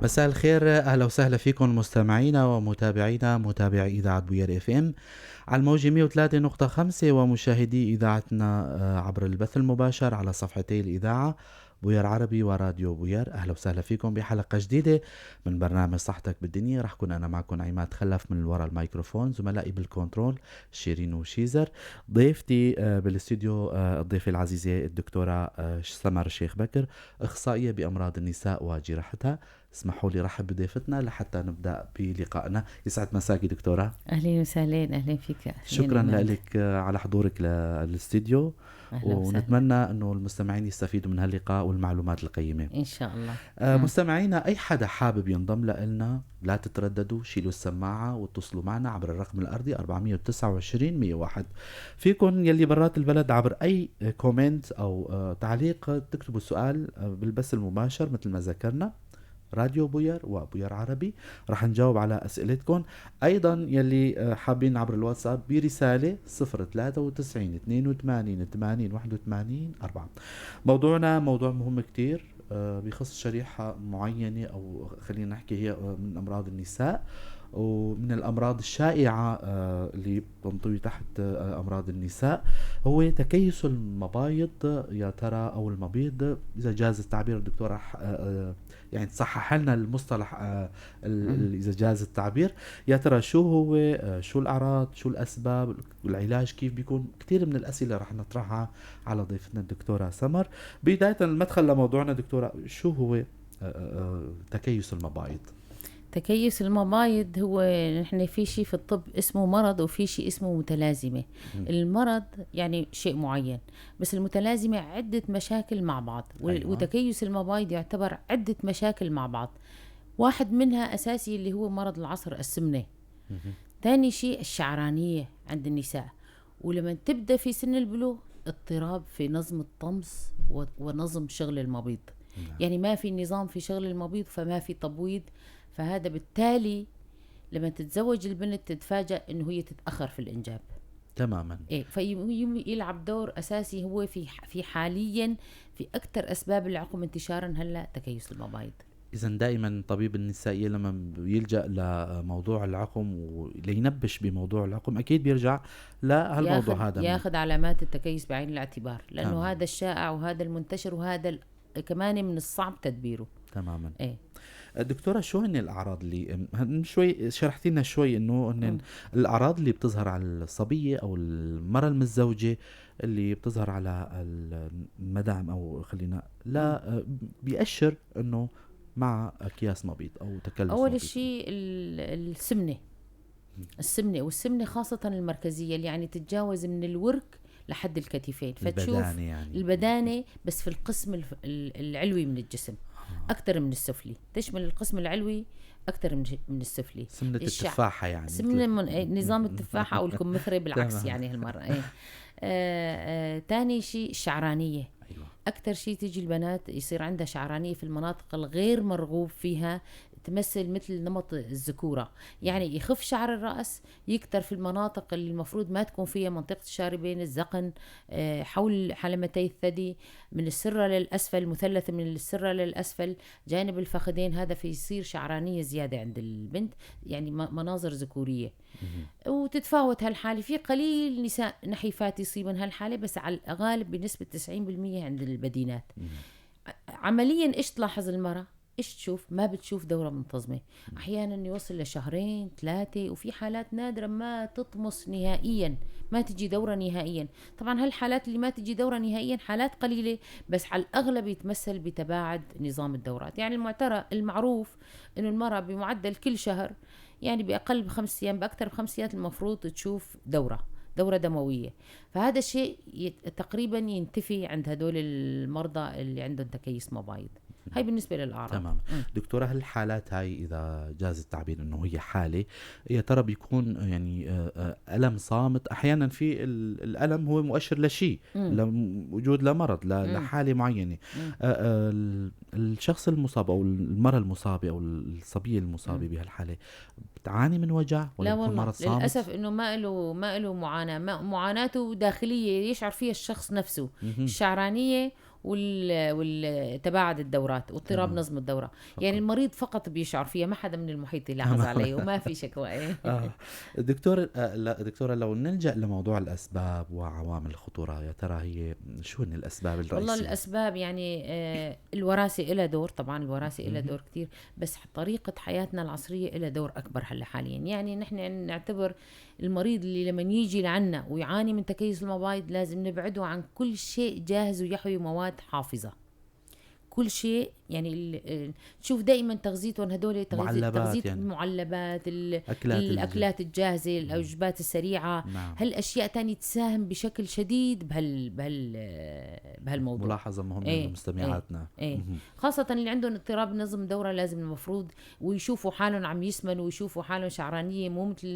مساء الخير، اهلا وسهلا فيكم مستمعينا ومتابعينا متابعي اذاعة بوير FM على الموجة 103.5 ومشاهدي اذاعتنا عبر البث المباشر على صفحتي الاذاعة بوير عربي وراديو بوير. اهلا وسهلا فيكم بحلقة جديدة من برنامج صحتك بالدنيا. رح كون انا معكم عماد خلف من وراء الميكروفون، زملائي بال control شيرين وشيزر، ضيفتي بالاستوديو الضيفه العزيزة الدكتورة سمر الشيخ بكر، اخصائية بامراض النساء وجراحتها. اسمحوا لي رحب بضيفتنا لحتى نبدا بلقائنا. يسعد مساكي دكتورة. اهلين وسهلين، اهلين فيك. شكرا لك على حضورك للاستديو، ونتمنى انه المستمعين يستفيدوا من هاللقاء والمعلومات القيمة ان شاء الله. مستمعينا، اي حدا حابب ينضم لنا لا تترددوا، شيلوا السماعة واتصلوا معنا عبر الرقم الارضي 429 101. فيكم يلي برات البلد عبر اي comment او تعليق تكتبوا السؤال بالبث المباشر مثل ما ذكرنا، راديو بوير وبوير عربي رح نجاوب على اسئلتكم. ايضا يلي حابين عبر الواتساب برسالة 093 82 80 81 4. موضوعنا موضوع مهم كتير، بخص شريحة معينة او خلينا نحكي هي من امراض النساء ومن الامراض الشائعة اللي بتنطوي تحت امراض النساء، هو تكيس المبايض يا ترى او المبيض اذا جاز التعبير. الدكتور رح يعني تصحح لنا المصطلح اذا جاز التعبير. يا ترى شو هو، شو الاعراض، شو الاسباب، العلاج كيف بيكون؟ كثير من الاسئلة رح نطرحها على ضيفتنا الدكتورة سمر. بداية المدخل لموضوعنا دكتورة، شو هو تكيس المبايض؟ تكيس المبايض هو نحن في شيء في الطب اسمه مرض وفي شيء اسمه متلازمة. المرض يعني شيء معين، بس المتلازمة عدة مشاكل مع بعض. أيوة. وتكيس المبايض يعتبر عدة مشاكل مع بعض، واحد منها أساسي اللي هو مرض العصر، السمنة. ثاني شيء الشعرانية عند النساء، ولما تبدأ في سن البلوغ اضطراب في نظم الطمس ونظم شغل المبيض. يعني ما في نظام في شغل المبيض فما في تبويض، فهذا بالتالي لما تتزوج البنت تتفاجأ انه هي تتأخر في الإنجاب. تماما. ايه، فيلعب دور اساسي هو في حاليا في اكثر اسباب العقم انتشارا هلا تكيس المبايض. اذا دائما طبيب النسائية لما بيلجأ لموضوع العقم ولينبش بموضوع العقم اكيد بيرجع لهالموضوع هذا، ياخذ علامات التكيس بعين الاعتبار، لانه تمام. هذا الشائع وهذا المنتشر وهذا كمان من الصعب تدبيره. تماما. ايه دكتورة، شو هن الأعراض اللي شوي شرحتي لنا شوي إنه هن الأعراض اللي بتظهر على الصبية أو المرأة المتزوجة اللي بتظهر على المدام أو خلينا لا بيأشر إنه مع أكياس مبيض أو تكلس. أول شيء السمنة، السمنة والسمنة خاصة المركزية اللي يعني تتجاوز من الورك لحد الكتفين، فتشوف البدانة، يعني البدانة بس في القسم العلوي من الجسم أكثر من السفلي، تشمل القسم العلوي أكثر من السفلي. سمنة التفاحة يعني، سمنة من نظام التفاحة أو الكمثرى بالعكس يعني هالمرة. إيه. تاني شيء الشعرانية. أيوة. أكثر شيء تيجي البنات يصير عندها شعرانية في المناطق الغير مرغوب فيها، تمثل مثل نمط الذكورة، يعني يخف شعر الرأس، يكتر في المناطق اللي المفروض ما تكون فيها، منطقة الشاربين، الذقن، حول حلمتي الثدي، من السرة للأسفل، مثلث من السرة للأسفل، جانب الفخذين، هذا في يصير شعرانية زيادة عند البنت، يعني مناظر ذكورية. وتتفاوت هالحالة، في قليل نساء نحيفات يصيبن هالحالة، بس على الغالب بنسبة 90% عند البدينات. عمليا إيش تلاحظ المرأة؟ إيش تشوف؟ ما بتشوف دورة منتظمة، أحيانا يوصل لشهرين 3، وفي حالات نادرة ما تطمس نهائيا، ما تجي دورة نهائيا. طبعا هالحالات اللي ما تجي دورة نهائيا حالات قليلة، بس على الأغلب يتمثل بتباعد نظام الدورات. يعني المعروف إنه المرأة بمعدل كل شهر، يعني بأقل ب5 أيام بأكثر ب5 أيام المفروض تشوف دورة دموية، فهذا الشيء تقريبا ينتفي عند هدول المرضى اللي عندهم تكيس مبايض. هاي بالنسبة للأعراض. تمام. دكتورة، هالحالات هاي إذا جاز التعبير إنه هي حالة، يا ترى بيكون يعني ألم صامت؟ أحيانا في الألم هو مؤشر لشيء، لوجود لمرض، لحالة معينة. الشخص المصاب أو المرأة المصابة أو الصبية المصابة بهالحالة بتعاني من وجع ولا لا والله مرض صامت؟ للأسف إنه ما له معاناة، معاناته داخلية يشعر فيها الشخص نفسه. الشعرانية والتباعد الدورات واضطراب نظم الدورة. يعني المريض فقط بيشعر فيها، ما حدا من المحيط يلاحظ عليه وما في شكوى. إيه. دكتورة لو نلجأ لموضوع الأسباب وعوامل الخطورة، يا ترى هي شو هن الأسباب الرئيسية؟ والله الأسباب يعني الوراثة إلها دور طبعا، الوراثة إلها دور كتير، بس طريقة حياتنا العصرية إلها دور أكبر هلا حاليا. يعني نحن نعتبر المريض اللي لما يجي لعنا ويعاني من تكيس المبايض لازم نبعده عن كل شيء جاهز ويحوي مواد حافظة، كل شيء. يعني تشوف دائما تغذيتهم هدول تغذية يعني المعلبات، الأكلات الجاهزة، الوجبات السريعة. نعم. هالأشياء تاني تساهم بشكل شديد بهالموضوع. ملاحظة مهمة لمستمعاتنا. إيه. خاصة اللي عندهم اضطراب نظم دورة لازم المفروض ويشوفوا حالهم عم يسمنوا ويشوفوا حالهم شعرانية مو مثل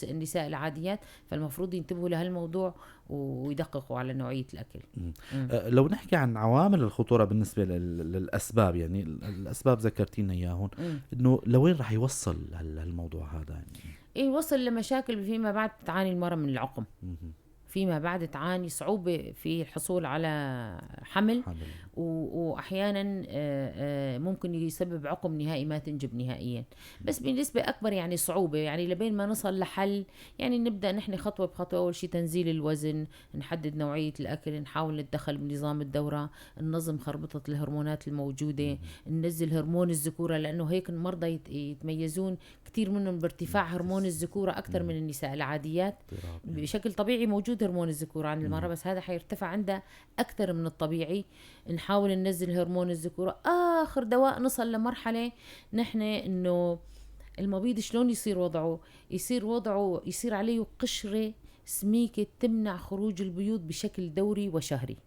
النساء العاديات، فالمفروض ينتبهوا لهالموضوع ويدققوا على نوعية الأكل. لو نحكي عن عوامل الخطورة بالنسبة للأسباب، يعني الأسباب ذكرتينا إياهن، إنه لوين رح يوصل هالموضوع هذا؟ يعني إيه، يوصل لمشاكل فيما بعد تعاني المرأة من العقم، فيما بعد تعاني صعوبة في الحصول على حمل. وأحيانا ممكن يسبب عقم نهائي ما تنجب نهائيا، بس بنسبة أكبر يعني صعوبة. يعني لبين ما نصل لحل يعني نبدأ نحن خطوة بخطوة. أول شيء تنزيل الوزن، نحدد نوعية الأكل، نحاول نتدخل بنظام الدورة، ننظم خربطة الهرمونات الموجودة، ننزل هرمون الذكورة، لأنه هيك المرضى يتميزون كثير منهم بارتفاع هرمون الذكورة أكثر من النساء العاديات. بشكل طبيعي موجود هرمون الذكورة عند المرأة، بس هذا حيرتفع عندها أكثر من الطبيعي. نحاول ننزل هرمون الذكورة. آخر دواء نصل لمرحلة نحن إنه المبيض شلون يصير وضعه؟ يصير عليه قشرة سميكة تمنع خروج البيوض بشكل دوري وشهري.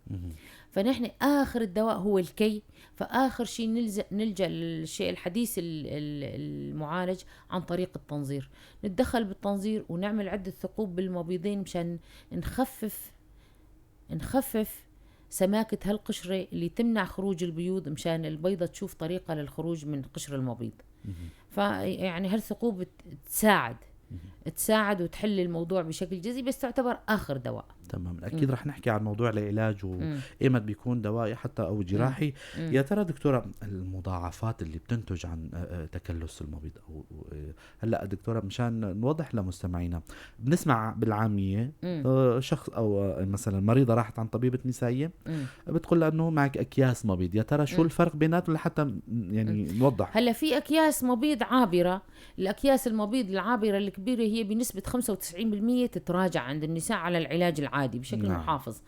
فنحن آخر الدواء هو الكي، فآخر شيء نلجأ للشيء الحديث المعالج عن طريق التنظير. نتدخل بالتنظير ونعمل عدة ثقوب بالمبيضين مشان نخفف سماكة هالقشرة اللي تمنع خروج البيوض، مشان البيضة تشوف طريقة للخروج من قشر المبيض. فيعني هالثقوب تساعد وتحل الموضوع بشكل جزئي، بس تعتبر آخر دواء. تمام. أكيد رح نحكي عن موضوع العلاج وإيمت بيكون دوائي حتى أو جراحي. يا ترى دكتورة المضاعفات اللي بتنتج عن تكلس المبيض، أو هلأ دكتورة مشان نوضح لمستمعينا، بنسمع بالعامية شخص أو مثلا مريضة راحت عن طبيبة نسائية بتقول لها أنه معك أكياس مبيض، يا ترى شو الفرق بيناتهم لحتى يعني نوضح؟ هلأ في أكياس مبيض عابرة، الأكياس المبيض العابرة الكبيرة هي بنسبة 95% تتراجع عند النساء على العلاج العادي بشكل محافظ.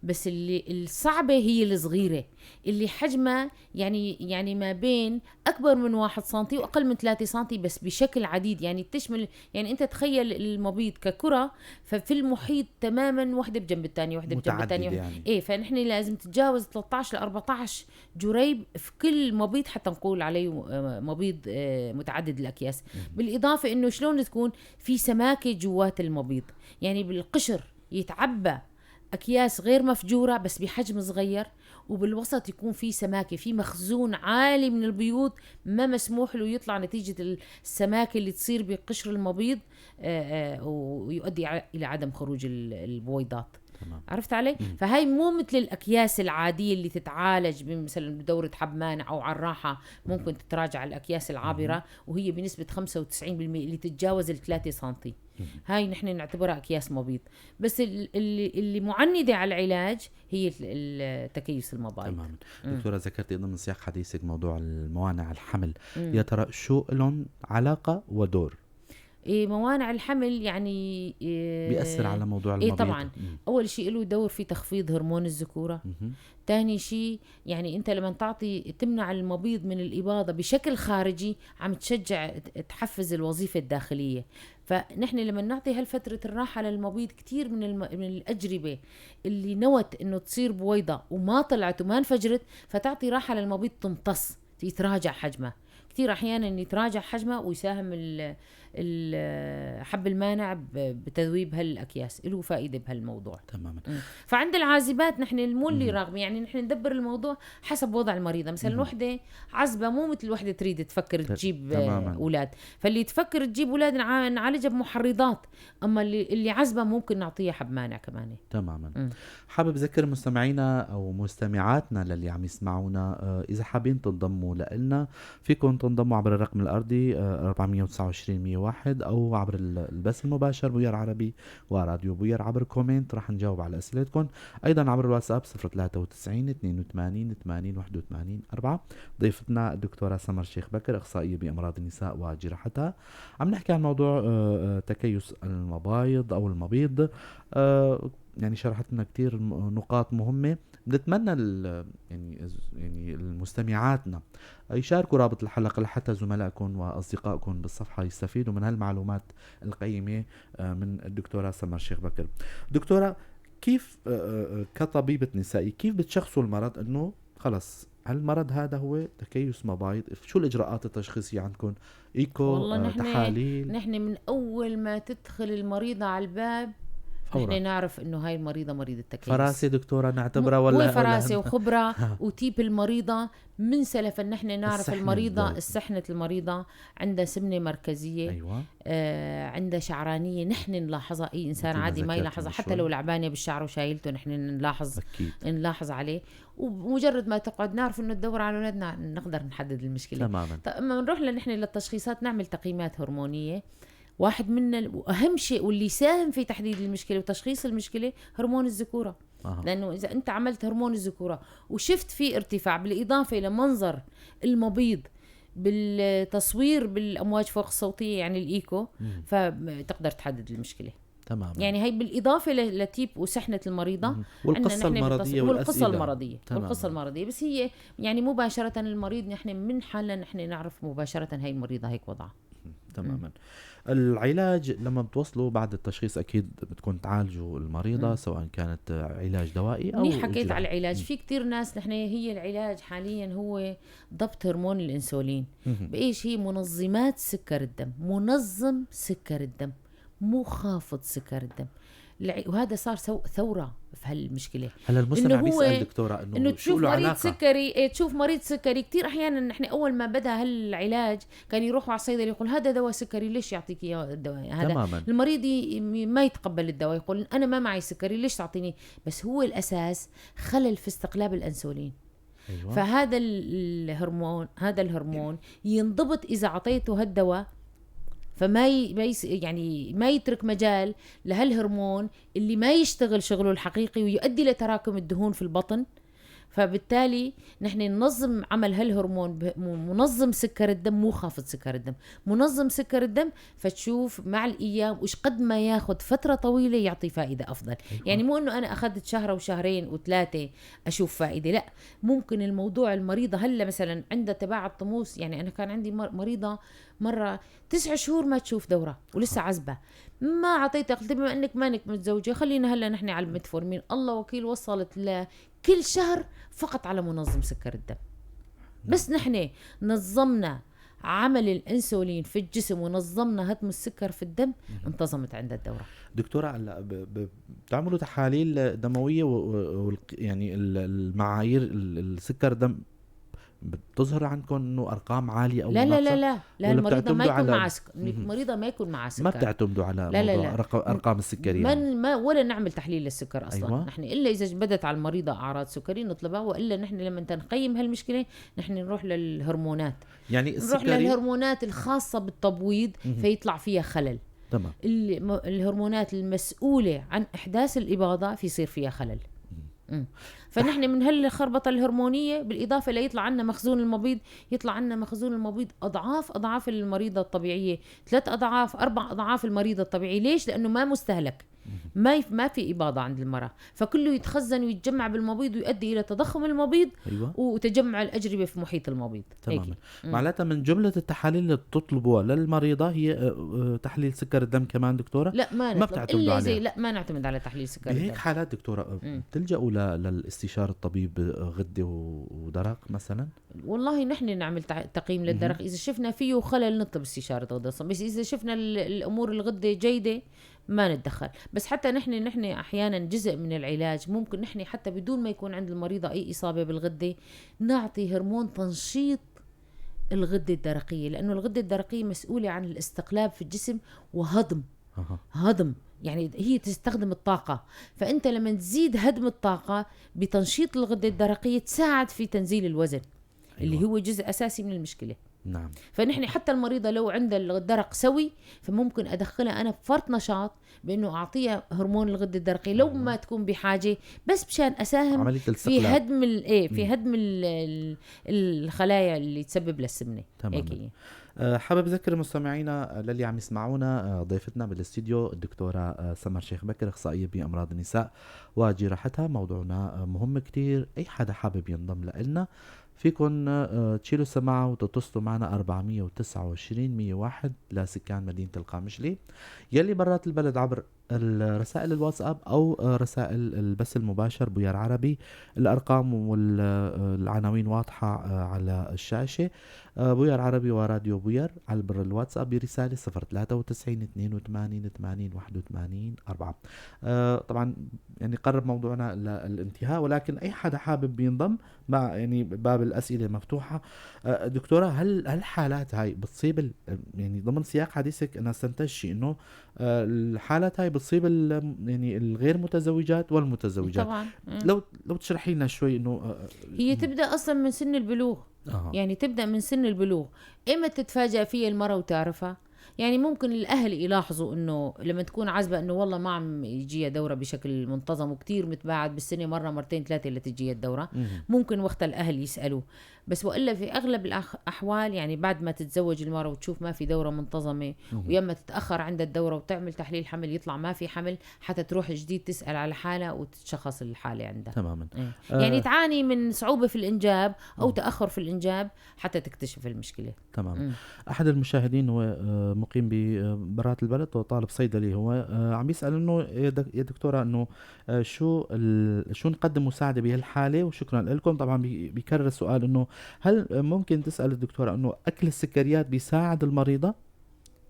بس اللي الصعبة هي الصغيرة اللي حجمها يعني ما بين أكبر من 1 سنتي وأقل من 3 سنتي، بس بشكل عديد. يعني تشمل، يعني أنت تخيل المبيض ككرة، ففي المحيط تماما واحدة بجنب الثانية، واحدة بجنب الثانية يعني. إيه، فنحن لازم تتجاوز 13 ل 14 جريب في كل مبيض حتى نقول عليه مبيض متعدد الأكياس. بالإضافة إنه شلون تكون في سماكة جوات المبيض، يعني بالقشر يتعبى أكياس غير مفجورة بس بحجم صغير، وبالوسط يكون في سماكة، في مخزون عالي من البيوض ما مسموح له يطلع نتيجة السماكة اللي تصير بقشر المبيض، ويؤدي إلى عدم خروج البويضات. تمام. عرفت علي؟ فهاي مو مثل الأكياس العادية اللي تتعالج مثلا بدورة حب مانع أو عراحة، ممكن تتراجع الأكياس العابرة وهي بنسبة 95% اللي تتجاوز 3 سنتي. هاي نحن نعتبرها أكياس مبيض، بس اللي معندة على العلاج هي التكيس المبايض. تمام. دكتورة ذكرتي ضمن سياق حديثك موضوع الموانع الحمل، يا ترى شو لهم علاقة ودور؟ إيه، موانع الحمل يعني بيأثر على موضوع المبيض. إيه طبعا. أول شيء له دور في تخفيض هرمون الذكورة. تاني شيء يعني أنت لما تعطي تمنع المبيض من الإباضة بشكل خارجي عم تشجع تحفز الوظيفة الداخلية. فنحن لما نعطي هالفترة الراحة للمبيض كتير من الأجربة اللي نوت إنه تصير بويضة وما طلعت وما انفجرت، فتعطي راحة للمبيض تمتص يتراجع حجمه. كتير أحيانا يتراجع حجمه ويساهم حب المانع بتذويب هالأكياس له فائدة بهالموضوع. تماما. فعند العازبات نحن مو اللي راغبين، يعني نحن ندبر الموضوع حسب وضع المريضة. مثلا وحدة عزبة مو مثل وحدة تريد تفكر تجيب أولاد، فاللي تفكر تجيب أولاد نعالجها بمحرضات، أما اللي عزبة ممكن نعطيها حب مانع كمان. تماما. حابب أذكر مستمعينا أو مستمعاتنا للي عم يسمعونا، إذا حابين تنضموا لنا فيكم تنضموا عبر الرقم الأرضي 429 101 أو عبر البث المباشر بوير عربي وراديو بوير عبر comment، رح نجاوب على أسئلتكم. أيضا عبر الواتساب 093 82 80 81 4. ضيفتنا الدكتورة سمر شيخ بكر، أخصائية بأمراض النساء وجراحتها، عم نحكي عن موضوع تكيس المبايض أو المبيض. يعني شرحت لنا كتير نقاط مهمة. بنتمنى يعني المستمعاتنا يشاركوا رابط الحلقة لحتى زملائكم وأصدقائكم بالصفحة يستفيدوا من هالمعلومات القيمة من الدكتورة سمر شيخ بكر. دكتورة، كيف كطبيبة نسائي كيف بتشخصوا المرض إنه خلص هالمرض هذا هو تكيس مبايض؟ شو الإجراءات التشخيصية عندكم؟ إيكو، والله تحاليل؟ نحن من أول ما تدخل المريضة على الباب نحن نعرف انه هاي المريضة مريضه تكيس. فراسه دكتورة نعتبرها ولا فراسه وخبره وتيب المريضة من سلفا نحن نعرف المريضة، السحنة المريضة عندها سمنه مركزية، أيوة. عندها شعرانيه نحن نلاحظها، اي انسان عادي ما يلاحظها حتى لو لعبانه بالشعر وشايلته نحن نلاحظ. أكيد. نلاحظ عليه، ومجرد ما تقعد نعرف انه تدور على اولادنا نقدر نحدد المشكلة. تماما. طيب اما نروح نحن للتشخيصات نعمل تقييمات هرمونيه. واحد من وأهم شيء واللي يساهم في تحديد المشكلة وتشخيص المشكلة هرمون الذكورة. لأنه إذا أنت عملت هرمون الذكورة وشفت فيه ارتفاع بالإضافة إلى منظر المبيض بالتصوير بالأمواج فوق الصوتية يعني الإيكو، فتقدر تحدد المشكلة. تماما. يعني هي بالإضافة لتيب وسحنة المريضة والقصة المرضية والقصة المرضية. والقصة المرضية، بس هي يعني مباشرة المريض نحن من حالنا نحن نعرف مباشرة هاي المريضة هيك وضعها. تماما. العلاج لما بتوصلوا بعد التشخيص أكيد بتكون تعالجوا المريضة، سواء كانت علاج دوائي أو منيح. حكيت على العلاج، في كتير ناس نحن هي العلاج حاليا هو ضبط هرمون الإنسولين. بإيش هي؟ منظمات سكر الدم، منظم سكر الدم مو خافض سكر الدم. وهذا صار ثورة في هالمشكلة. هلا المستمع بيسأل دكتورة إنه تشوف مريض سكري، تشوف مريض سكري كتير أحيانا. نحن أول ما بدأ هالعلاج كان يروحوا على الصيدلي يقول هذا دواء سكري ليش يعطيك إياه الدواء هذا؟ تماما. المريض ما يتقبل الدواء، يقول أنا ما معي سكري ليش تعطيني؟ بس هو الأساس خلل في استقلاب الأنسولين. أيوة. فهذا الهرمون، هذا الهرمون ينضبط إذا عطيته هالدواء، فما يعني ما يترك مجال لهالهرمون اللي ما يشتغل شغله الحقيقي ويؤدي لتراكم الدهون في البطن. فبالتالي نحن ننظم عمل هالهرمون، منظم سكر الدم مو خافض سكر الدم، منظم سكر الدم. فتشوف مع الأيام وش قد ما ياخد فترة طويلة يعطي فائدة أفضل. أيوة. يعني مو أنه أنا أخذت شهر وشهرين وثلاثة أشوف فائدة، لا، ممكن الموضوع المريضة هلا مثلا عندها تباعد طموس. يعني أنا كان عندي مريضة مرة 9 شهور ما تشوف دورة ولسه عزبة، ما عطيتها، قلت بما أنك مانك متزوجة خلينا هلا نحن على الميتفورمين. الله وكيل وصلت لكل شهر فقط على منظم سكر الدم. بس نحن نظمنا عمل الأنسولين في الجسم ونظمنا هضم السكر في الدم، انتظمت عند الدورة. دكتورة هلا بتعملوا تحاليل دموية يعني المعايير السكر دم بتظهر عندكم انه ارقام عالية او لا لا لا لا لا، المريضة ما يكون معها سكر، المريضة ما يكون معها سكر، ما بتعتمدوا على لا لا لا. ارقام السكريه ما ولا نعمل تحليل للسكر اصلا. أيوة. نحن الا اذا بدت على المريضة اعراض سكري نطلبها، والا نحن لما تنقيم هالمشكلة نحن نروح للهرمونات، يعني نروح للهرمونات الخاصة بالتبويض فيطلع فيها خلل. تمام. الهرمونات المسؤولة عن احداث الاباضة في يصير فيها خلل. فنحن من هالخربطة الهرمونية بالإضافة ليطلع عنا مخزون المبيض، يطلع عنا مخزون المبيض أضعاف أضعاف المريضة الطبيعية، 3 أضعاف 4 أضعاف المريضة الطبيعية. ليش؟ لأنه ما مستهلك. ما في إباضة عند المرأة، فكله يتخزن ويتجمع بالمبيض ويؤدي إلى تضخم المبيض. أيوة. وتجمع الأجربة في محيط المبيض. تماما. معناتها من جملة التحاليل اللي تطلبوها للمريضة هي تحليل سكر الدم كمان دكتورة؟ لا، ما بتعتمدوا عليها. لا، ما نعتمد على تحليل سكر الدم. بهيك حالات دكتورة بتلجأوا للاستشارة الطبيب غدة ودرق مثلا؟ والله نحن نعمل تقييم للدرق، إذا شفنا فيه خلل نطلب استشارة غدة، بس إذا شفنا الأمور الغدة جيدة ما نتدخل. بس حتى نحن أحيانا جزء من العلاج ممكن نحن حتى بدون ما يكون عند المريضة أي إصابة بالغدة نعطي هرمون تنشيط الغدة الدرقية، لأنه الغدة الدرقية مسؤولة عن الاستقلاب في الجسم وهضم. هضم يعني هي تستخدم الطاقة، فأنت لما تزيد هدم الطاقة بتنشيط الغدة الدرقية تساعد في تنزيل الوزن. أيوة. اللي هو جزء أساسي من المشكلة. نعم. فنحن حتى المريضة لو عندها الدرق سوي فممكن أدخلها أنا بفرط نشاط بأنه أعطيها هرمون الغدة الدرقية لو ما تكون بحاجة، بس مشان أساهم في هدم في هدم الخلايا اللي تسبب للسمنة. تمام. حابب أذكر مستمعينا للي عم يسمعونا، ضيفتنا بالاستديو الدكتورة سمر شيخ بكر، أخصائية بأمراض النساء وجراحتها. موضوعنا مهم كتير، أي حدا حابب ينضم لنا فيكن تشيلوا السماعة وتتصلوا معنا 429 101 لسكان مدينة القامشلي، يلي برات البلد عبر الرسائل الواتساب أو رسائل البث المباشر بويار عربي. الأرقام والعناوين واضحة على الشاشة. بويار عربي وراديو بويار على بر الواتساب برسالة 093 82 80 81 4. طبعا يعني قرب موضوعنا للانتهاء، ولكن أي حدا حابب بينضم مع يعني باب الأسئلة مفتوحة. دكتورة، هل الحالات هاي بتصيب يعني ضمن سياق حديثك أنا استنتجت إنه الحالات هاي بتصيب يعني الغير متزوجات والمتزوجات؟ طبعا. لو تشرحي لنا شوي إنه هي تبدأ أصلا من سن البلوغ. يعني تبدأ من سن البلوغ. إما تتفاجأ فيها المرأة وتعرفها، يعني ممكن الأهل يلاحظوا إنه لما تكون عزبة إنه والله ما عم يجيها دورة بشكل منتظم وكتير متباعد بالسنة، مرة مرتين ثلاثة اللي تجيها الدورة. ممكن وقت الأهل يسألوا، بس وإلا في أغلب الأحوال يعني بعد ما تتزوج المرأة وتشوف ما في دورة منتظمة، ويما تتأخر عند الدورة وتعمل تحليل حمل يطلع ما في حمل، حتى تروح جديد تسأل على حالها وتتشخص الحالة عندها. تماما. يعني تعاني من صعوبة في الإنجاب أو تأخر في الإنجاب حتى تكتشف المشكلة. تمام. أحد المشاهدين هو مقيم ببرات البلد وطالب صيدلي، هو عم يسأل إنه يا دكتورة إنه شو نقدم مساعدة بهالحالة، وشكرا لكم. طبعا بيكرر السؤال إنه هل ممكن تسأل الدكتورة إنه أكل السكريات بيساعد المريضة؟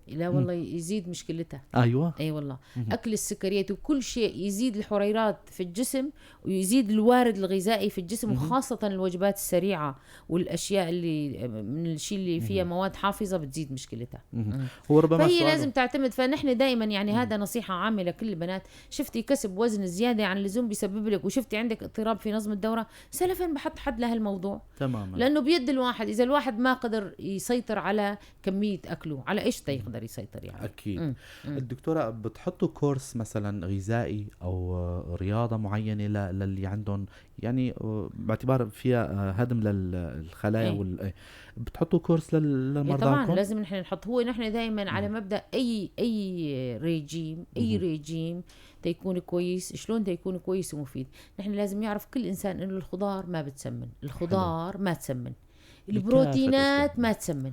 لا والله يزيد مشكلتها. أيوة. أي والله. أكل السكريات وكل شيء يزيد الحريرات في الجسم ويزيد الوارد الغذائي في الجسم، وخاصة الوجبات السريعة والأشياء اللي من الشيء اللي فيها مواد حافظة بتزيد مشكلتها. هو ربما فهي لازم تعتمد. فنحن دائما يعني هذا نصيحة عامة لكل البنات، شفتي كسب وزن زيادة عن اللزوم بيسبب لك، وشفتي عندك اضطراب في نظم الدورة، سلفا بحط حد لهالموضوع. تماما. لأنه بيد الواحد، إذا الواحد ما قدر يسيطر على كمية أكله على إيش تيقدر يسيطر يعني. أكيد. الدكتورة بتحطوا كورس مثلا غذائي أو رياضة معينة للي عندهم يعني باعتبار فيها هدم للخلايا بتحطوا كورس للمرضى؟ طبعا لازم نحن نحط. هو نحن دائما على مبدأ أي ريجيم، أي ريجيم تيكون كويس، شلون تيكون كويس ومفيد. نحن لازم يعرف كل إنسان إنه الخضار ما بتسمن، الخضار ما تسمن، البروتينات ما تسمن.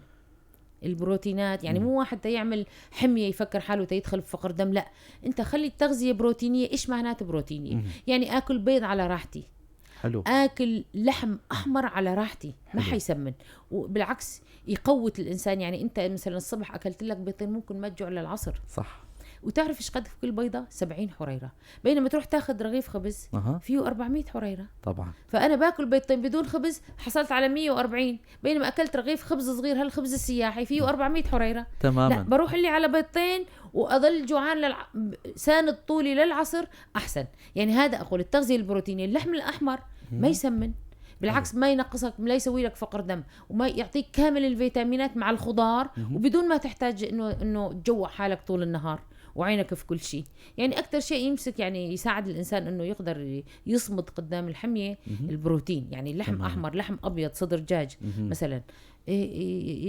البروتينات يعني مو واحد يعمل حمية يفكر حاله تيدخل في فقر دم، لا، انت خلي التغذية بروتينية. ايش معناته بروتينية؟ يعني اكل بيض على راحتي، حلو. اكل لحم احمر على راحتي، ما حيسمن، وبالعكس يقوت الانسان. يعني انت مثلا الصبح اكلت لك بيضتين ممكن ما تجوع للعصر، صح. وتعرف ايش قد في كل بيضة؟ 70 حريرة، بينما تروح تاخذ رغيف خبز فيه 400 حريرة. طبعا. فأنا باكل بيضتين بدون خبز حصلت على 140، بينما أكلت رغيف خبز صغير هالخبز السياحي فيه 400 حريرة. تماما. لا، بروح اللي على بيضتين وأظل جوعان ساند طولي للعصر أحسن. يعني هذا أقول التغذية البروتينية. اللحم الأحمر ما يسمن، بالعكس ما ينقصك، لا يسوي لك فقر دم، وما يعطيك كامل الفيتامينات مع الخضار، وبدون ما تحتاج إنه تجوع حالك طول النهار وعينك في كل شيء. يعني أكثر شيء يمسك يعني يساعد الإنسان إنه يقدر يصمد قدام الحمية البروتين. يعني لحم أحمر، لحم أبيض، صدر دجاج مثلا،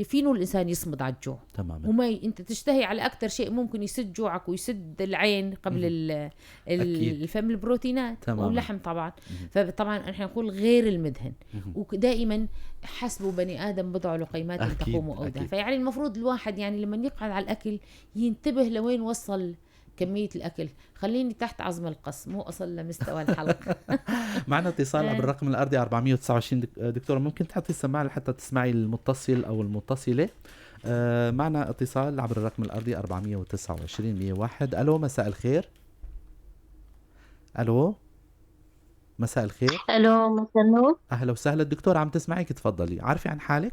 فينو الانسان يصمد على الجوع. تماما. وما انت تشتهي على اكثر شيء ممكن يسد جوعك ويسد العين قبل الفم، البروتينات. تماما. واللحم طبعا. فطبعا نحن نقول غير المدهن. ودائما حسبوا بني ادم بضع لقيمات تقوم اودها. فيعني المفروض الواحد يعني لما يقعد على الاكل ينتبه لوين وصل كمية الأكل. خليني تحت عظم القص، مو أصل لمستوى الحلق. معنا اتصال عبر الرقم الأرضي 429. دكتورة ممكن تحطي السماعة لحتى تسمعي المتصل أو المتصلة. معنا اتصال عبر الرقم الأرضي 429 101. ألو، مساء الخير. ألو، مساء الخير. ألو، مساء النور. أهلا وسهلا الدكتورة، عم تسمعيك، تفضلي، عارفة عن حالك؟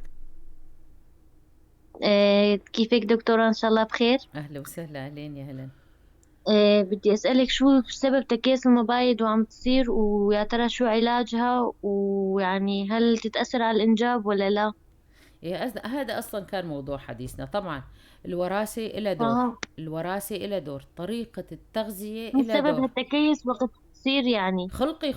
كيفك دكتورة؟ إن شاء الله بخير. أهلا وسهلا، أهلين يا هلا. بدي أسألك شو سبب تكيس المبايض وعم تصير، ويا ترى شو علاجها، ويعني هل تتأثر على الإنجاب ولا لا؟ هذا أصلا كان موضوع حديثنا. طبعا الوراثة إلها دور. الوراثة إلها دور، طريقة التغذية إلها سبب دور. التكيس وقت تصير يعني خلقي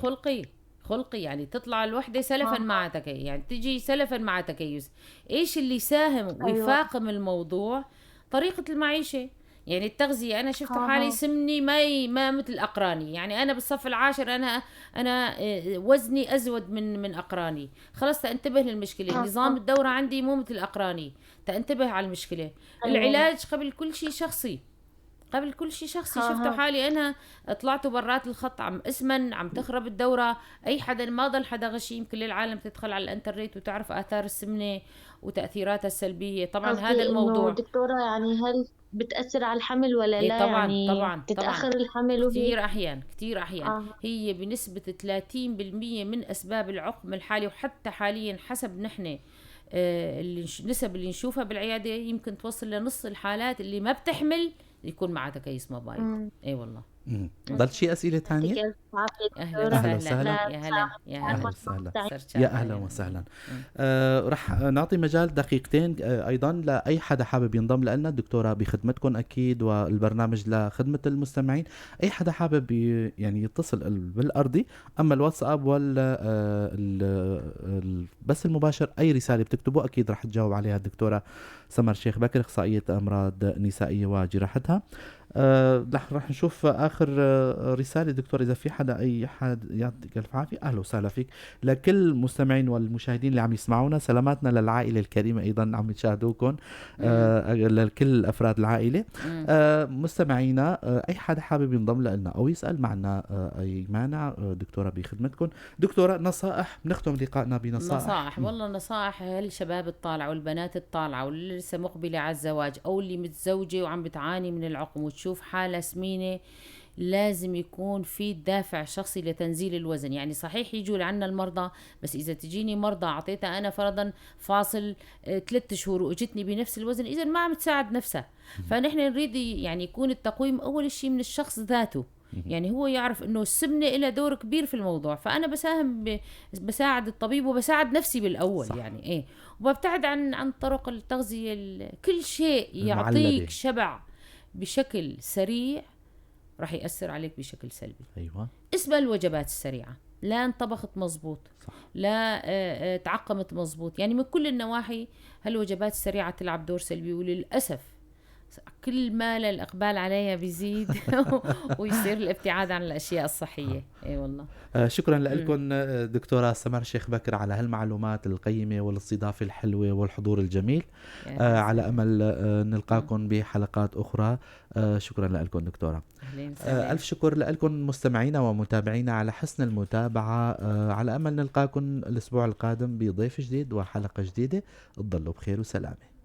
خلقي، يعني تطلع الوحدة سلفا مع تكيس، يعني تجي سلفا مع تكيس. إيش اللي يساهم ويفاقم الموضوع؟ طريقة المعيشة، يعني التغذية. أنا شفت حالي سمني ما مثل أقراني، يعني أنا بالصف العاشر أنا وزني أزود من أقراني. خلص تنتبه للمشكلة. نظام الدورة عندي مو مثل أقراني، تنتبه على المشكلة. العلاج قبل كل شيء شخصي، قبل كل شيء شخصي. شفت حالي أنا طلعت برات الخط، عم اسمن، عم تخرب الدورة. أي حدا، ما ضل حدا غشيم، كل العالم تدخل على الانترنت وتعرف آثار السمنة وتأثيراتها السلبية. طبعا هذا الموضوع دكتورة، يعني هل بتأثر على الحمل ولا لا؟ طبعا يعني طبعا تتأخر طبعا. الحمل كثير أحيان، كثير أحيان. هي بنسبة 30% من أسباب العقم الحالي، وحتى حاليا حسب نحن النسب اللي نشوفها بالعيادة يمكن توصل لنص الحالات اللي ما بتحمل يكون معها تكيس مبايض. اي والله. ضل شيء أسئلة ثانية؟ أهلا وسهلا. يا هلا يا هلا وسهلا يا أهلا وسهلا. رح نعطي مجال دقيقتين أيضا لأي حدا حابب ينضم لنا. الدكتورة بخدمتكم أكيد، والبرنامج لخدمة المستمعين. أي حدا حابب يعني يتصل بالأرضي، أما الواتساب ولا بس المباشر، أي رسالة بتكتبوه أكيد رح تجاوب عليها الدكتورة سمر شيخ بكر، أخصائية أمراض نسائية وجراحتها. رح نشوف آخر رسالة دكتور، إذا في حدا، أي حد. يعطيك ألف عافية، أهلا وسهلا فيك. لكل المستمعين والمشاهدين اللي عم يسمعونا، سلاماتنا للعائلة الكريمة أيضا عم يشاهدوكم، لكل أفراد العائلة. مستمعينا، أي حدا حابب ينضم لنا أو يسأل معنا أي مانع، دكتورة بخدمتكم. دكتورة، نصائح، بنختم لقائنا بنصائح. نصائح، والله نصائح هالشباب الطالعة والبنات الطالعة واللي لسه مقبلة على الزواج أو اللي متزوجة وعم بتعاني من العقم وتشوف حالة سمينة، لازم يكون في دافع شخصي لتنزيل الوزن. يعني صحيح يجوا لعنا المرضى، بس إذا تجيني مرضى أعطيتها أنا فرضا فاصل 3 شهور وإجتني بنفس الوزن، إذا ما عم تساعد نفسها. فنحن نريد يعني يكون التقويم أول شيء من الشخص ذاته، يعني هو يعرف إنه السمنة لها دور كبير في الموضوع. فأنا بساهم بساعد الطبيب وبساعد نفسي بالأول. صح. يعني إيه، وببتعد عن طرق التغذية. كل شيء يعطيك شبع بشكل سريع راح يأثر عليك بشكل سلبي. أيوة. اسمها الوجبات السريعة، لا انطبخت مزبوط، صح. لا تعقمت مزبوط، يعني من كل النواحي هالوجبات السريعة تلعب دور سلبي. وللأسف كل ما الإقبال عليها بيزيد ويصير الابتعاد عن الأشياء الصحية. اي والله. شكرا لكم دكتورة سمر شيخ بكر على هالمعلومات القيمة والاستضافة الحلوة والحضور الجميل. على أمل نلقاكم بحلقات أخرى. شكرا لكم دكتورة. ألف شكر لكم مستمعينا ومتابعينا على حسن المتابعة. على أمل نلقاكم الأسبوع القادم بضيف جديد وحلقة جديدة. تضلوا بخير وسلامة.